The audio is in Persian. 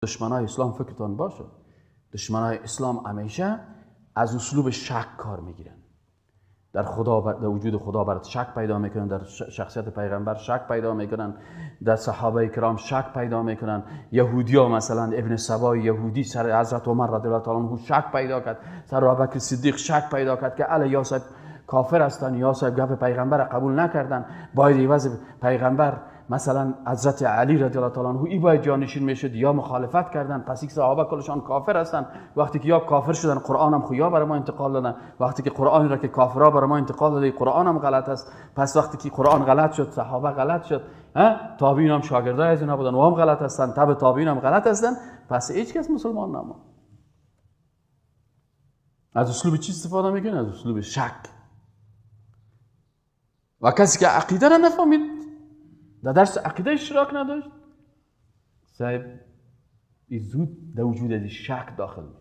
دشمنای اسلام فکرتان باشه، دشمنای اسلام همیشه از اسلوب شک کار میگیرن. در خدا در وجود خدا برات شک پیدا میکنن، در شخصیت پیغمبر شک پیدا میکنن، در صحابه کرام شک پیدا میکنن. یهودیا مثلا ابن سبا یهودی سر حضرت عمر رضی الله تعالی عنه شک پیدا کرد، سر ابوبکر صدیق شک پیدا کرد که علی یا صاحب کافر هستن یا صاحب گپ پیغمبر قبول نکردن، باید عوض پیغمبر مثلا حضرت علی رضی الله تعالی عنه ای باید جانشین میشد یا مخالفت کردن، پس یک صحابه کلشان کافر هستن. وقتی که یا کافر شدن قرآن هم خو برای ما انتقال دادن، وقتی که قرآن را که کافرها برای ما انتقال داده قرآن هم غلط است، پس وقتی که قرآن غلط شد صحابه غلط شد، تابعین هم شاگردای از اینا بودن و هم غلط هستن، تبع تابعین هم غلط هستن، پس هیچ کس مسلمان نماند. از اسلوب چی استفاده میکنه؟ از اسلوب شک. و کسی که عقیده را نفهمید، در درس عقیده اشتراک نداشت، صاحب زود در وجود از شک داخل میشه.